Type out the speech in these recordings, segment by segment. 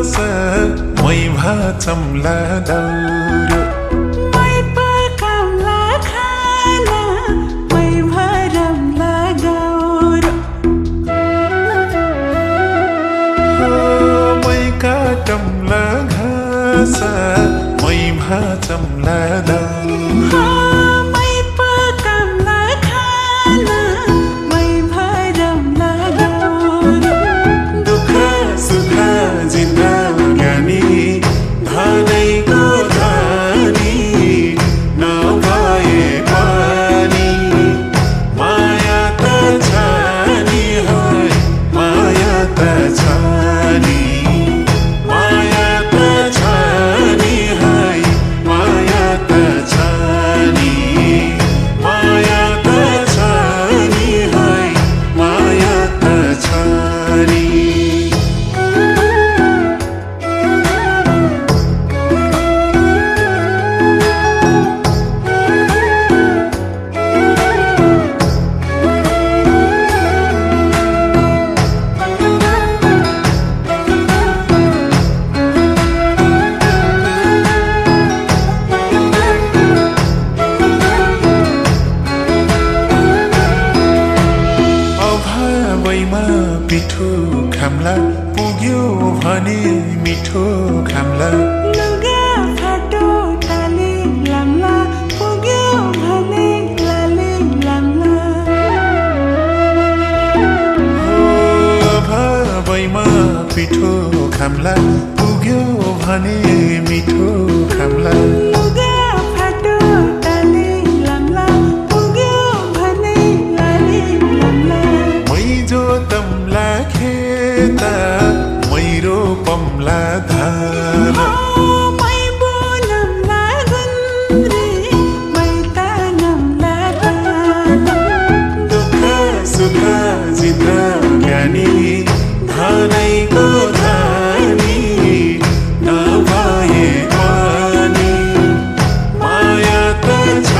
मै भाचम्ला दाउरो मै पकाउला खाना मै भरमला गाउरो मै काटम्ला घाँस मै भाचम्ला दाउरो मै पकाउला खाना मै भरमला गाउरो दुःख सुख जिन्दगानी धनैको धनी नभए पनि माया त छ नि है माया त छ नि माया त छ नि है माया त छ नि माया त छ नि है माया त छ नि पिठो खाम्ला पुग्यो भने मिठो खाम्ला लुगा फाटो टाले लाम्ला पुग्यो भने लाले लाम्ला भावैमा पिठो खाम्ला पुग्यो भने मिठो खाम्ला लुगा फाटो टाले लाम्ला पुग्यो भने लाले लाम्ला मै जोतम्ला खेत मै रोपम्ला धान मै बोलम्ला गुन्द्री मै तानम्ला धान दुःख सुख जिन्दगानी धनैको धनी नभए पनि माया त छ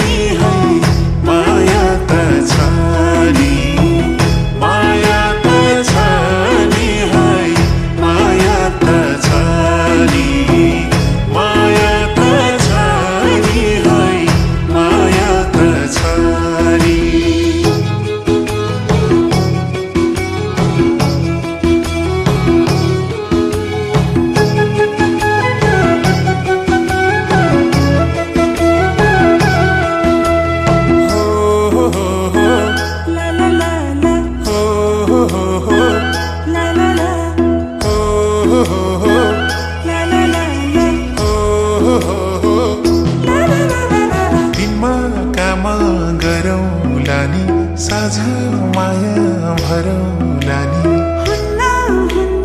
नि है माया त छ नि माया त छ नि है माया त छ नि माया त छ नि है माया त छ नि साझ माया भरौँला नि हुन्न हुन्न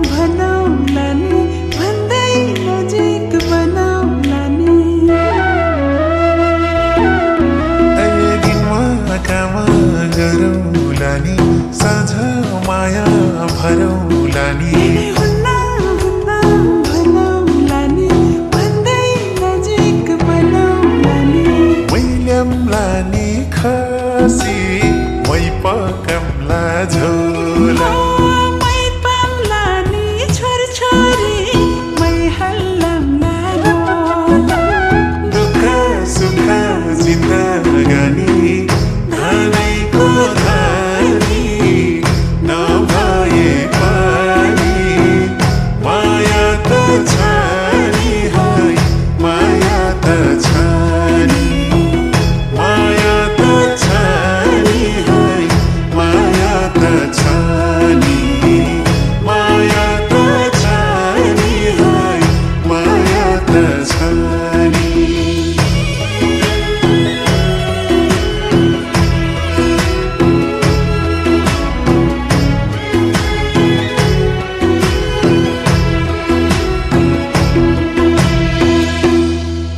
भनौँला नि भन्दै नजिक बनाउँला नि दिनमा काम गरौँला नि साझ माया भरौँला नि